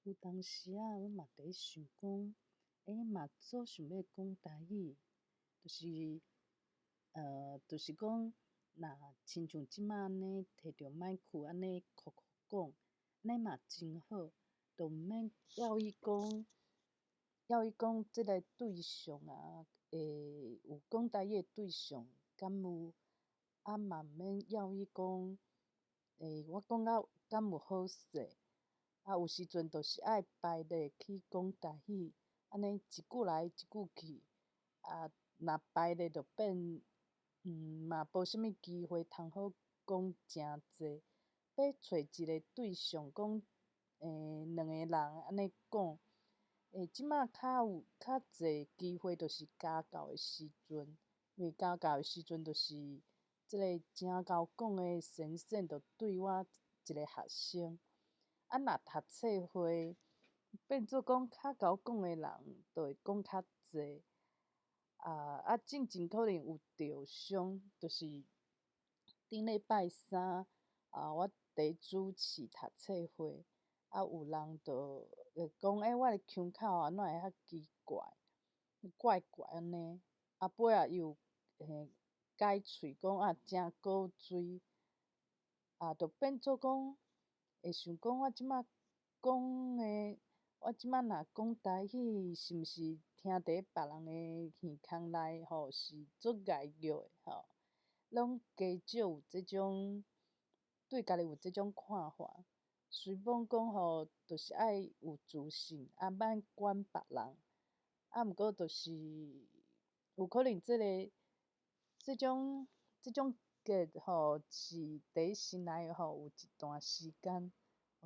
有當時仔，阮嘛佇咧想講，欸，嘛足想欲講台語，就是，就是講，若親像這擺按呢提著麥克按呢口口講，按呢嘛真好，就毋免猶豫講，猶豫講這个對象啊，會有講台語的對象敢有？啊嘛毋免猶豫講，欸，我講甲敢有好勢？啊，有時陣就是愛排列去講台語，按呢一句來一句去，啊，若排列就變，嘛無啥物機會通好講誠濟。欲揣一个對象講，欸，兩個人按呢講，欸，這擺較有較濟機會，就是家教的時陣，因為家教的時陣就是這个誠𠢕講的先生，就對我一个學生。啊，若讀冊會變做講較𠢕講的人，就會講較濟。啊，進前可能有著傷，就是頂禮拜三啊，我佇主持讀冊會，啊，有人就會講，欸，我的腔口啊，哪會遐奇怪，怪怪按呢。啊，尾仔伊有嘿改喙講啊，誠古錐，啊，就變做講會想講我這擺講的，我這擺若講台語，是毋是聽佇別人的耳空內吼是足礙虐的吼？攏加少有這種對家己有這種看法。雖罔講吼，就是愛有自信，啊，莫管別人。啊，毋過就是有可能這个這種結吼是佇心內吼有一段時間，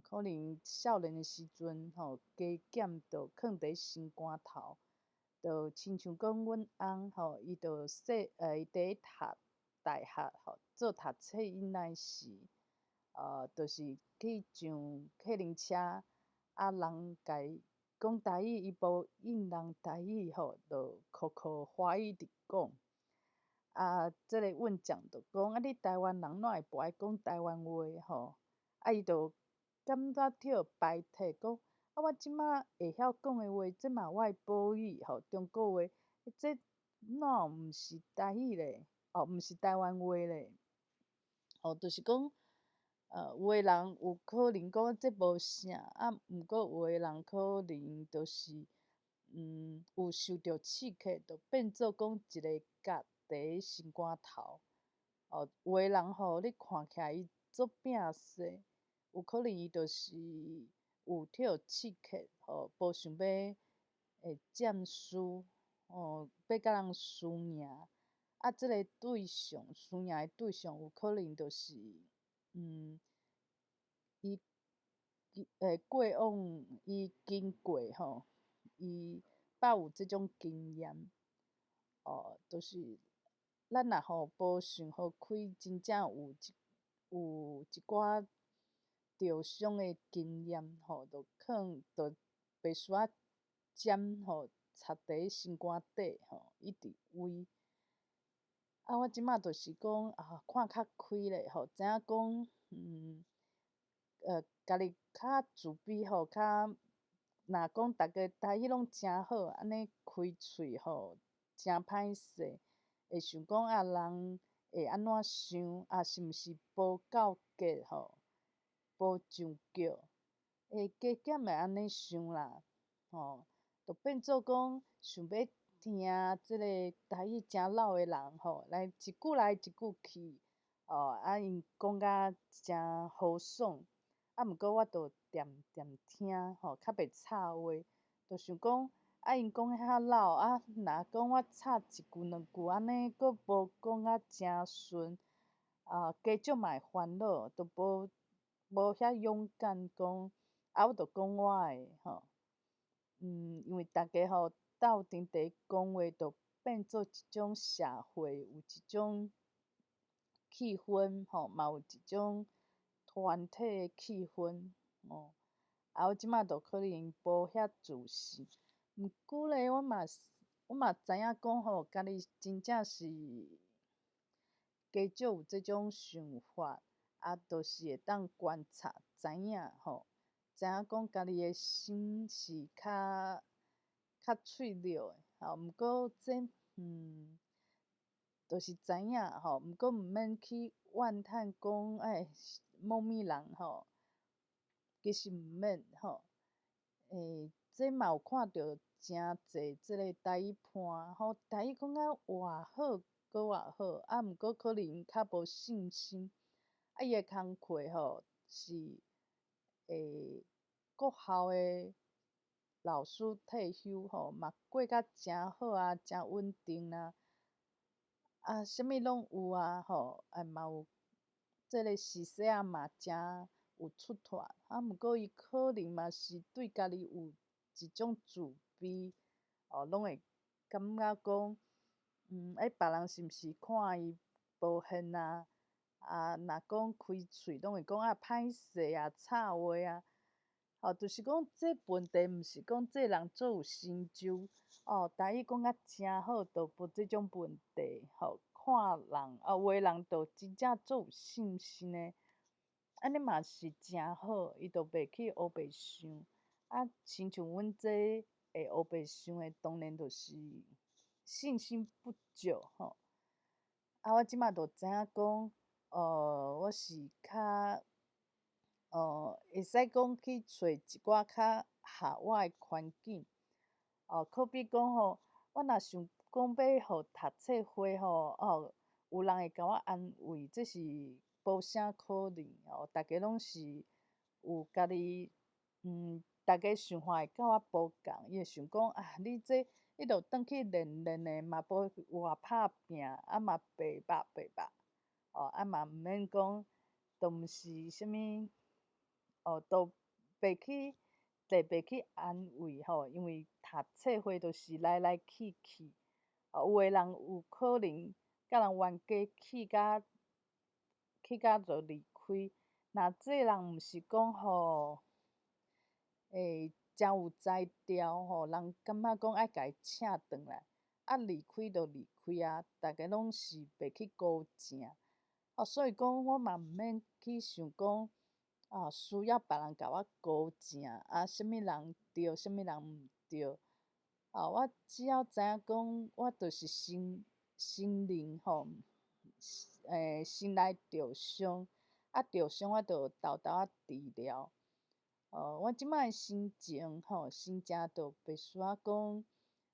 可能少年的時陣吼，加減就囥佇心肝頭，就親像講阮翁吼，伊就細伊佇讀大學吼，做讀冊囡仔時，就是去上客運車，啊，人共伊講台語，伊無應人台語吼，就苦苦華語佇講。啊，這个運將就講，啊，你台灣人哪會無愛講台灣話吼？啊，伊就感覺予排斥，講啊，我這擺會曉講的話，這嘛我的母語吼，中國話，這哪有毋是台語咧？哦，毋是台灣話咧？吼，就是講，有的人有可能講這無啥，啊，毋過有的人可能就是，有受著刺激，就變做講一個結佇心肝頭。哦，有的人吼，你看起來伊足摒勢，有可能伊就是有予刺激，吼，無想欲會佔輸，吼，欲共人輸贏。啊，這个對象輸贏的對象有可能就是，伊伊過往伊經過吼，伊捌有這種經驗，哦，就是咱若吼無想予開，真正有一寡著傷的經驗吼，就可能就袂輸仔針吼插佇心肝底吼，一直挃。啊，我這擺就是講啊，看較開咧吼，知影講，家己較自卑吼，較若講逐个台語攏誠好，按呢開喙吼，誠歹勢，會想講啊，人會按怎想啊？是毋是無夠格吼？無上腳，會加減會按呢想啦，吼，就變做講想欲聽這个台語誠老的人吼，來一句來一句去，哦，啊，𪜶講甲誠豪爽，啊，毋過我就恬恬聽吼，較袂插話，就想講，啊，𪜶講遐老，啊，若講我插一句兩句按呢，閣無講甲誠順，啊，加少嘛會煩惱，就無遐勇敢講，啊，我就講我的吼，因為逐家吼鬥陣佇講話，就變做一種社會，有一種氣氛吼，嘛有一種團體的氣氛吼。啊，我這擺就可能無遐自信，毋過咧，我嘛知影講吼，家己真正是加少有這種想法，啊，就是會當觀察，知影吼，知影講家己的心是較較脆弱的，吼。毋過這就是知影吼，毋過毋免去怨嘆講，哎，某物人吼，其實毋免吼。這嘛有看著誠濟這个台語伴吼，台語講甲偌好，閣偌好，啊，毋過可能較無信心。啊，伊的工課吼是國校的老師退休吼，嘛過甲誠好啊，誠穩定啊，啊，啥物攏有啊吼，啊嘛有這个時勢啊嘛誠有出脫，啊，毋過伊可能嘛是對家己有一種自卑，哦，攏會感覺講，欸，別人是毋是看伊無現啊？啊，若講開喙，攏會講啊歹勢啊、吵話啊，吼，就是講這問題毋是講這人足有成就，哦，台語講甲誠好，都無這種問題，吼，看人啊，有的人就真正足有信心的，按呢嘛是誠好，伊就袂去烏白想。啊，親像阮這會烏白想的，當然就是信心不足，吼。啊，我這馬就知影講，我是較，會使講去揣一寡較合我的環境。哦，可比講吼，我若想講欲予讀冊會吼，哦，有人會共我安慰，這是無啥可能哦。逐家攏是有家己，逐家想法會佮我無仝，伊會想講啊，你這你著轉去練練的，嘛無偌拍拚，啊嘛白目白目，哦，啊嘛毋免講，都毋是啥物，哦，都袂去特別去安慰吼，因為讀冊會就是來來去去，哦，有的人有可能佮人冤家氣甲氣甲就離開，若這人毋是講吼，誠有才調吼，人感覺講愛共伊請轉來，啊離開就離開啊，逐家攏是袂去孤正，哦，所以講我嘛毋免去想講，啊需要別人共我孤正，啊啥物人對，啥物人毋對，啊我只要知影講，我就是心心靈吼，心內著傷，啊著傷我就沓沓仔治療。我這擺的心情吼，心情就袂需要講，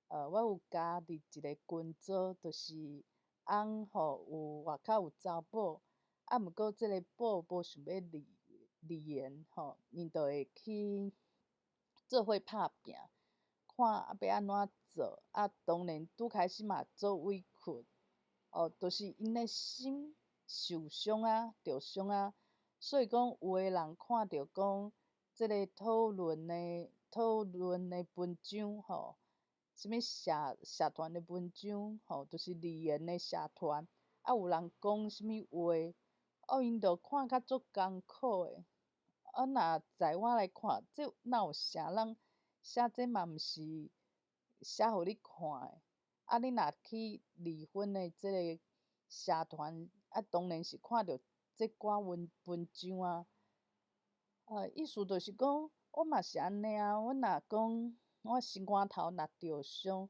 我有加入一個群組，就是翁吼有外口有查某，啊，毋過這個某無想欲離離緣吼，𪜶就會去做伙拍拚，看欲按怎做。啊，當然拄開始嘛足委屈，哦，就是𪜶的心受傷啊，著傷啊，所以講有的人看著講，這個討論的文章吼，啥物社社團的文章吼，就是離言的社團，啊有人講啥物話，哦，𪜶就看甲足艱苦的。啊，若在我來看，這哪有啥人寫這嘛毋是寫予你看的。啊，你若去離婚的這個社團，啊，當然是看著這寡文文章啊。意思就是講，我嘛是按呢啊。我若講我心肝頭若著傷，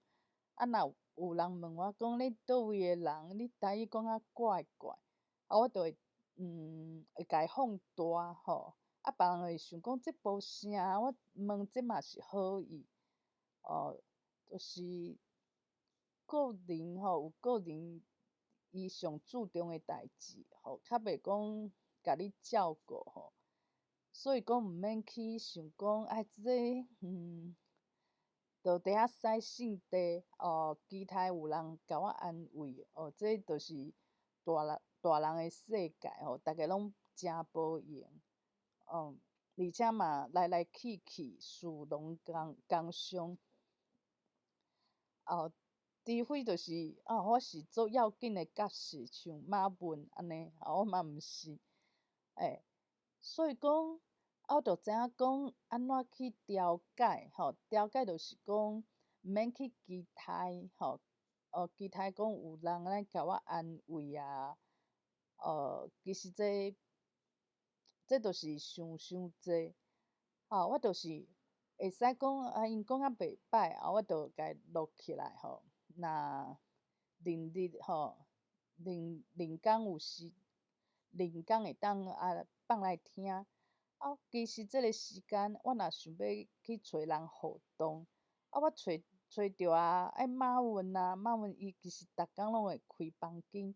啊，若有人問我講你佗位的人，你台語講甲怪怪，啊，我就會會共伊放大吼。啊，別人會想講這無啥，我問這嘛是好意，哦，就是個人吼有個人伊上注重的代誌吼，較袂講共你照顧吼。所以講毋免去想講，哎，這個就佇遐使性地哦，期待有人共我安慰哦，這就是大人大人的世界吼，逐家攏誠無閒，哦，而且嘛來來去去，事攏共共傷，哦，除非就是哦，我是足要緊的角色，像馬文按呢，哦，我嘛毋是，欸，所以講。啊，我就知影講按怎去調解吼，調解就是講毋免去期待吼，哦，期待講有人來共我安慰啊，哦，其實這這就是想傷濟。吼，我就是會使講啊，𪜶講啊袂歹，啊，我就共伊錄起來吼。若明日吼，明明工有時，明工會當啊放來聽。啊，其實這个時間，我若想欲去揣人互動，啊，我揣揣著啊，愛馬雲啊，馬雲伊其實逐工攏會開房間，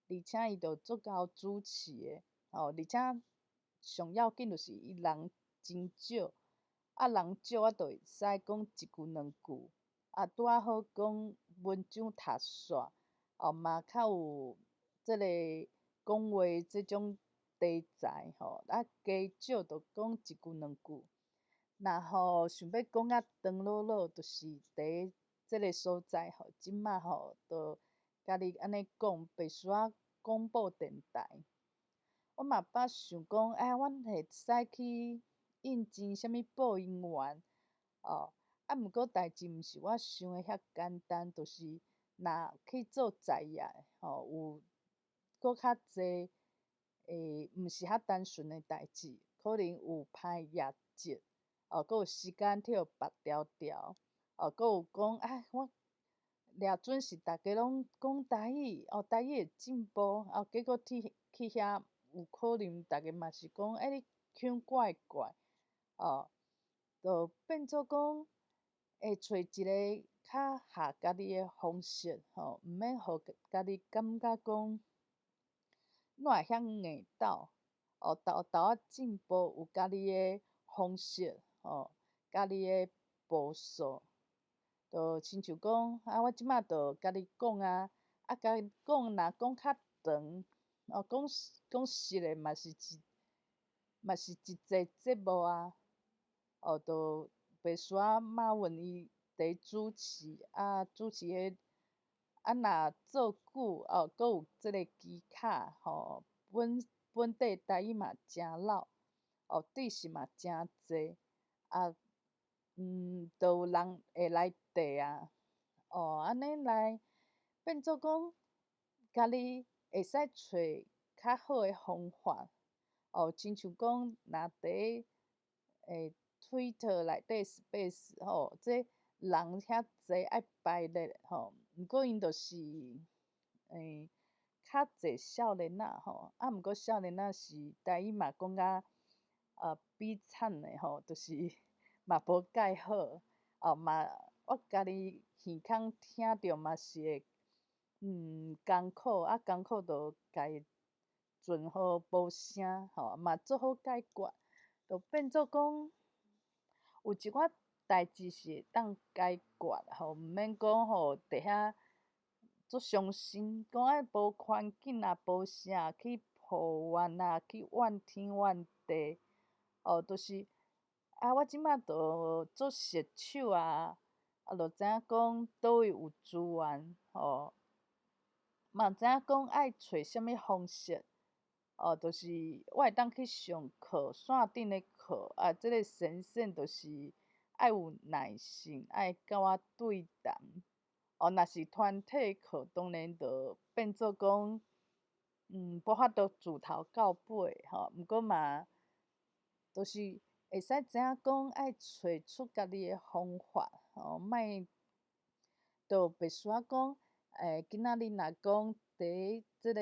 而且伊就足𠢕主持的，吼，而且上要緊就是伊人真少，啊人少我就會使講一句兩句，啊拄仔好講文章讀煞，哦嘛較有這个講話這種題材吼，啊加少就講一句兩句。若吼想欲講較長落落，就是佇這个所在吼，這馬吼就家己按呢講，袂需要廣播電臺。我嘛捌想講，哎，阮會使去應徵啥物播音員，哦，啊，毋過代誌毋是我想的遐簡單，就是若去做在業吼，有閣較濟，毋是較單純的代誌，可能有歹業績，哦，閣有時間去予縛牢牢，哦，閣有講，啊，我掠準是逐家攏講台語，哦，台語會進步，哦，結果去去遐有可能逐家嘛是講，欸，你腔怪怪，哦，就變做講會揣一个較合家己的方式，吼，毋免予家己感覺講，哪會遐硬鬥，哦，沓沓仔進步有家己的方式，吼，家己的步數，就親像講，啊，我這馬就家己講啊，啊，家己講若講較長，哦，講講實的嘛是一嘛是一節節目啊，哦，就袂需要馬雲伊佇主持，啊，主持彼，啊，若做久哦，閣有這个技巧吼，本本地台語嘛誠老，哦，知識嘛誠濟，啊，就有人會來綴啊，哦，按呢來變做講，家己會使揣較好的方法，哦，親像講，若佇Twitter 內底 Space 吼，這人遐濟愛排列吼，毋過𪜶就是較濟少年仔吼，啊，毋過少年仔是台語嘛講甲悲慘的吼，就是嘛無蓋好，哦嘛，我家己耳空聽著嘛是會艱苦，啊艱苦就共伊盡予無聲吼，嘛足好解決，就變做講有一寡代誌是會當解決吼，毋免講吼佇遐足傷心，講啊無環境啊，無啥去抱怨啊，去怨天怨地，哦，就是啊，我這馬就做熟手啊，啊，就知影講佗位有資源吼，嘛知影講愛揣啥物方式，哦，就是我會當去上課，線頂的課，啊，這个先生就是愛有耐性，愛佮我對談。哦，若是團體課，當然就變做講，無法度自頭到尾吼，毋過嘛，就是會使知影講愛揣出家己的方法，吼，莫就袂需要講，今仔日若講佇這个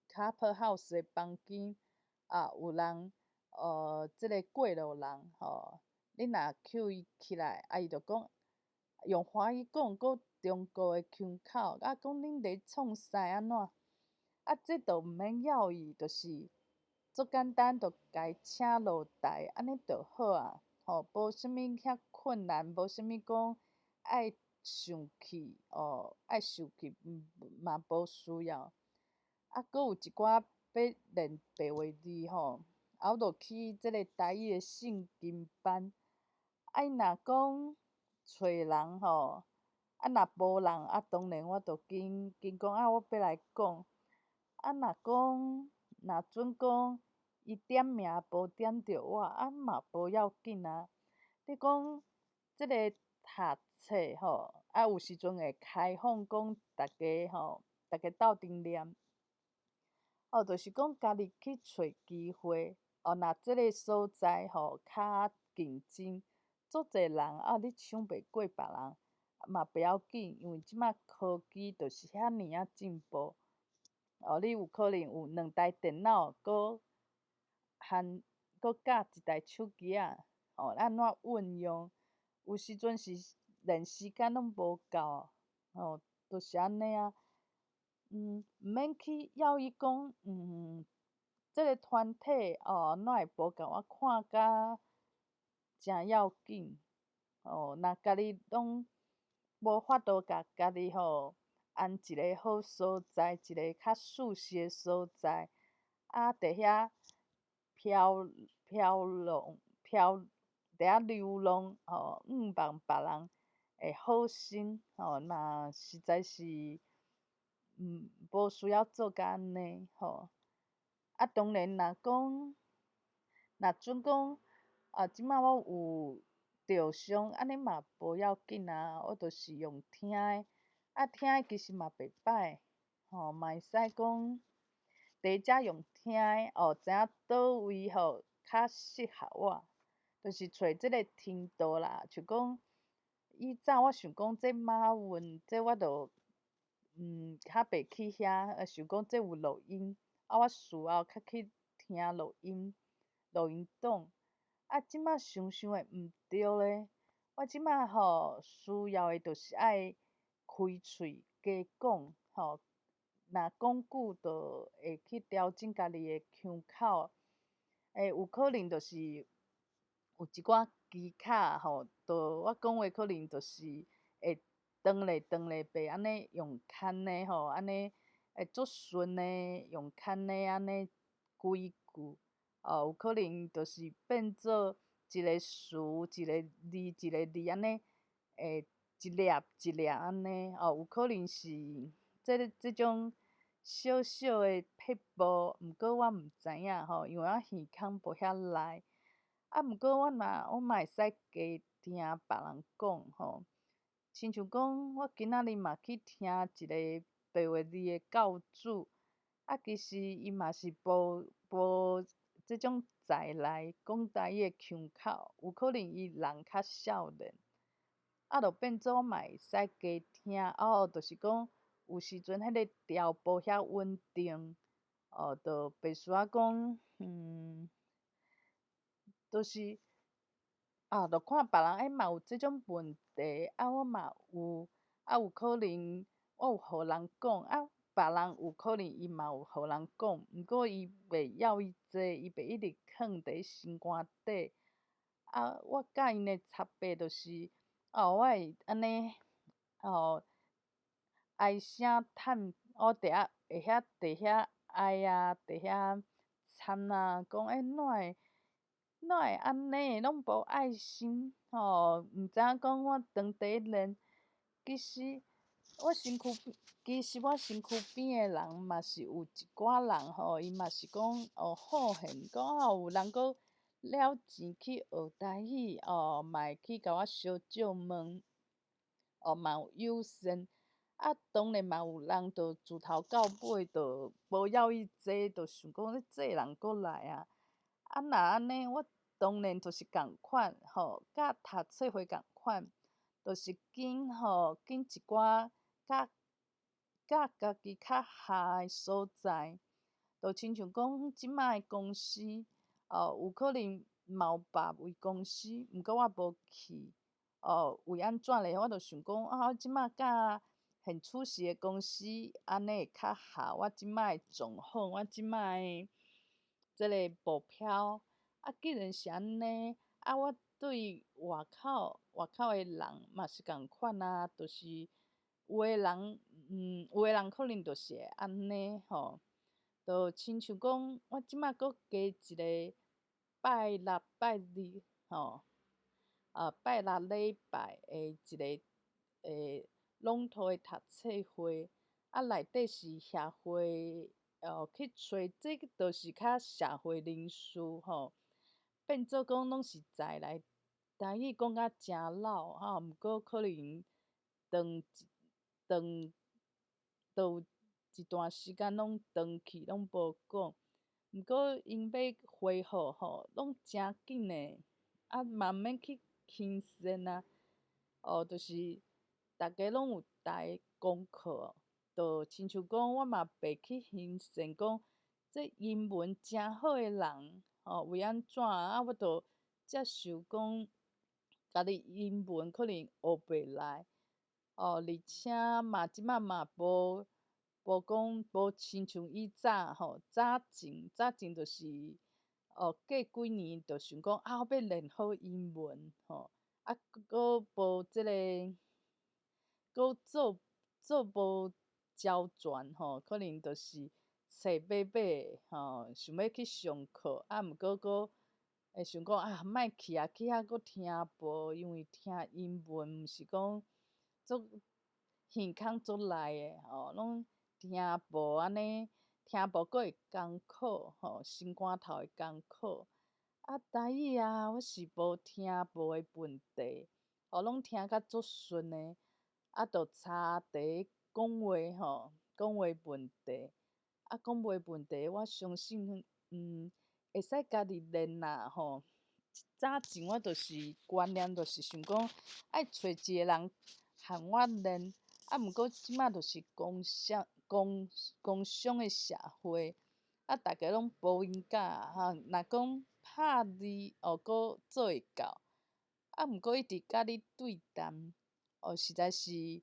Clubhouse 的房間，啊，有人，這个過路人吼，你若 cue 伊起來，啊，伊就講用華語講，閣中國的腔口，啊，講恁咧創啥按怎？啊，這就毋免猶豫，就是足簡單，就共伊請落台，按呢就好啊，吼，無啥物遐困難，無啥物講愛生氣，哦，愛受氣，嘛無需要。啊，閣有一寡欲練白話字吼，啊，我就去這个台語的聖經班。啊，伊若講揣人吼，啊，若無人，啊，當然我就緊緊講啊，我欲來講。啊，若講若準講伊點名無點著我，啊嘛無要緊啊。你講這个讀冊吼，啊有時陣會開放講逐家吼，逐家鬥陣念。哦，就是講家己去揣機會，哦，若這个所在吼較競爭，足濟人啊，你搶袂過別人嘛不要緊，因為這馬科技就是遐爾仔進步。哦，你有可能有兩台電腦，閣含閣佮一台手機仔，哦，按怎運用？有時陣是連時間攏無夠，哦，就是按呢啊。毋免去要伊講，這个團體哦，哪會無共我看甲誠要緊？哦，若家己攏無法度共家己吼安一个好所在，一个較舒適的所在，啊，佇遐飄飄浪飄佇遐流浪吼，向望別人的好心吼，嘛實在是，無需要做甲按呢吼。啊，當然若講，若準講啊，這馬我有著傷，按呢嘛無要緊啊，我就是用聽的，啊，聽的其實嘛袂䆀，吼，嘛會使講，佇遮用聽的哦，知影佗位吼較適合我，就是揣這个聽道啦，像講以早我想講這馬文，這我就較袂去遐，想講這有錄音，啊，我事後較去聽錄音，錄音檔。啊，這馬想想會毋對咧，我這馬吼需要的就是愛開喙加講吼，若講久就會去調整家己的腔口，會有可能就是有一寡技巧吼，就我講話可能就是會長咧長咧，袂按呢用牽的吼，按呢會足順的用牽的按呢幾句，哦，有可能就是變做一个詞一个字一个字按呢，會一粒一粒按呢，哦，有可能是這个這種小小的撇步，毋過我毋知影吼，因為我耳孔無遐利。啊，毋過我嘛我嘛會使加聽別人講吼，親像講我今仔日嘛去聽一个白話字的教主，啊，其實伊嘛是無無這種在來講台語的腔口，有可能伊人較少年，啊，就變做我嘛會使加聽，哦，就是講有時陣彼个調無遐穩定，哦，就袂需要講，就是啊，就看別人欸嘛有這種問題，啊，我嘛有，啊，有可能我有予人講，啊，別人有可能伊嘛有予人講，毋過伊袂要伊這，伊袂一直囥佇心肝底。啊，我佮𪜶的差別就是，哦，我會按呢，哦，唉聲嘆，我佇遐會遐佇遐哀啊，佇遐慘啊，講欸哪會哪會按呢，攏無愛心，吼，毋知影講我當地練，其實我身軀，其實我身軀邊的人嘛是有一寡人吼，伊嘛是講哦好現，講哦有人閣了錢去學台語，哦，嘛會去共我相借問，哦，嘛有友善。啊，當然嘛有人就自頭到尾就無要伊這，就想講你這人閣來啊。啊，若按呢，我當然就是仝款吼，佮讀冊會仝款，就是揀吼揀一寡佮佮家己較合的所在，就親像講這擺的公司，哦，有可能嘛有別位公司，毋過我無去，哦，為按怎咧？我就想講啊，我這擺佮現處時的公司按呢會較合我這擺的狀況，我這擺的這个目標。啊，既然是按呢，啊，我對外口的人嘛是仝款啊，就是有的人，有的人可能就是會按呢吼，就親像講，我這擺閣加一个拜六拜日吼，啊，拜六禮拜的一个朗讀的讀冊會，啊，內底是協會哦去揣這个，就是較社會人士吼，變做講攏是在來台語講甲誠老吼，毋過可能斷斷，都有一段時間攏斷去，攏無講。毋過𪜶欲恢復吼，攏誠緊的，啊嘛毋免去輕視啊。哦，就是逐家攏有帶功課，就親像講我嘛袂去輕視講，這英文誠好的人，吼，為按怎啊？我就接受講，家己英文可能學袂來，哦，而且嘛這擺嘛無無講無親像以早吼，早前早前就是哦，過幾年就想講啊，我欲練好英文吼，啊，閣無這個，閣做做無周全吼，可能就是冊買買吼，想欲去上課，啊，毋過閣會想講啊，莫去啊，去遐閣聽無，因為聽英文毋是講足耳孔足利的吼，攏聽無按呢，聽無閣會艱苦吼，心肝頭會艱苦。啊，台語啊，我是無聽無的問題，吼，攏聽甲足順的，啊，就差佇講話吼，講話問題。啊，講話問題，我相信，會使家己練啦吼。早前我就是觀念，就是想講愛揣一個人和我練，啊，毋過這擺就是工商工工商的社會，啊，逐家攏無閒甲吼，若講拍字哦，閣做會到，啊，毋過一直佮你對談，哦，實在是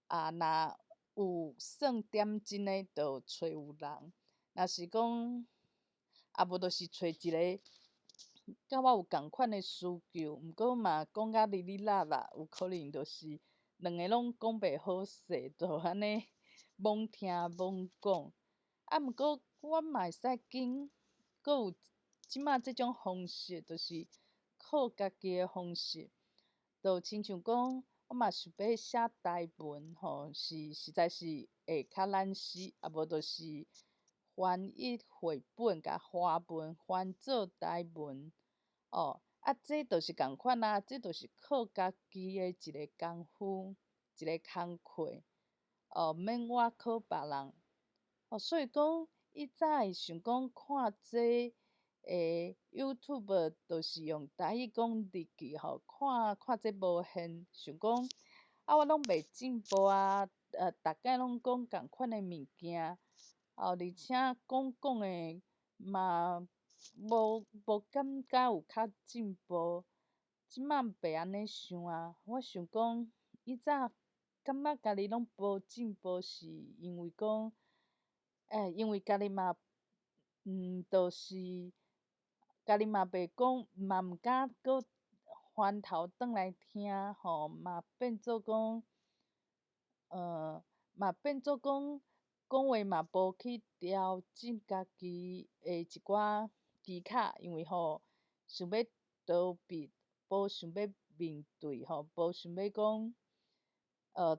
啊，若有算點鐘的，就揣有人；若是講，啊，無就是揣一個佮我有仝款的需求，毋過嘛講甲哩哩啦啦，有可能就是兩个攏講袂好勢，就按呢罔聽罔講。啊，毋過我嘛會使緊，閣有這擺這種方式，就是靠家己的方式，就親像講，我嘛想欲寫台文吼，是實在是會較難死，啊無就是翻譯繪本，共華文翻做台文，哦，啊，這就是仝款啊，這就是靠家己的一个功夫，一个工課，哦，毋免倚靠別人。哦，所以講，以早會想講看這YouTube 就是用台語講日記吼，看看這無限，想講啊，我攏袂進步啊，逐擺攏講仝款的物件，哦，而且講講的嘛無無感覺有較進步。這擺袂按呢想啊，我想講以早感覺家己攏無進步，是因為講，因為家己嘛，就是家己嘛袂講，嘛毋敢閣翻頭轉來聽吼，嘛變做講，嘛變做講，講話嘛無去調整家己的一寡技巧，因為吼想欲逃避，無想欲面對吼，無想欲講，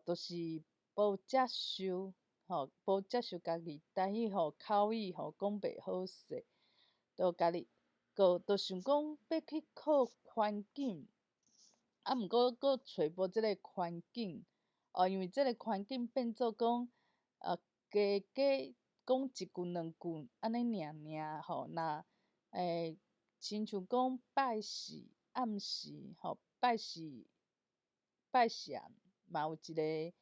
就是無接受吼，無接受家己台語吼口語吼講袂好勢，就家己閣就想講欲去靠環境，啊，毋過閣揣無這个環境，哦，因為這个環境變做講，加加講一句兩句按呢爾爾吼，若親像講拜四暗時吼，拜四拜四暗嘛有一个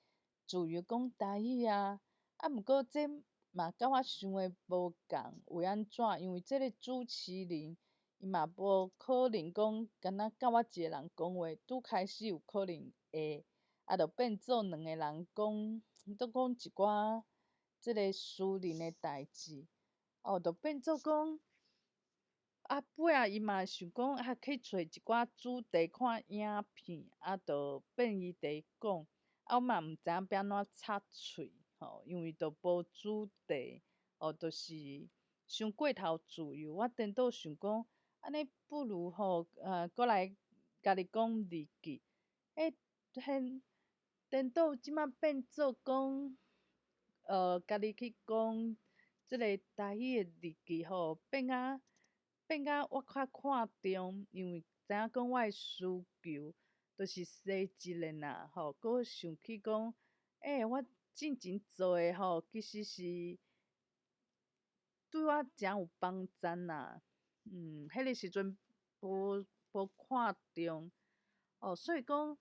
自由講台語啊，啊，毋過這嘛佮我想的無仝，為按怎？因為這个主持人伊嘛無可能講，敢若佮我一个人講話，拄開始有可能會，啊，就變做兩个人講，都講一寡這个私人的代誌，哦，就變做講，啊，尾仔伊嘛想講啊，去揣一寡主題看影片，啊，就變伊佇講，啊，我嘛毋知影欲按怎插喙，吼，因為就無主題，哦，就是傷過頭自由，我顛倒想講，按呢不如吼，閣來家己講日記，現顛倒這擺變做講，家己去講這個台語的日記吼，變甲變甲我較看重，因為知影講我的需求，就是細一個啦，吼，閣想起講，我進前做的吼，其實是對對我誠有幫贊啦。彼个時陣無看重，哦，所以講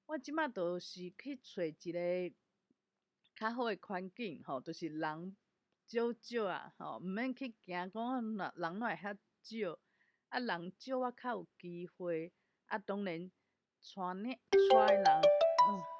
我這馬就是去揣一个較好的環境，吼，就是人少少啊，吼，毋免去驚講人哪會遐少，啊，人少我較有機會，啊，當然帶領帶的人，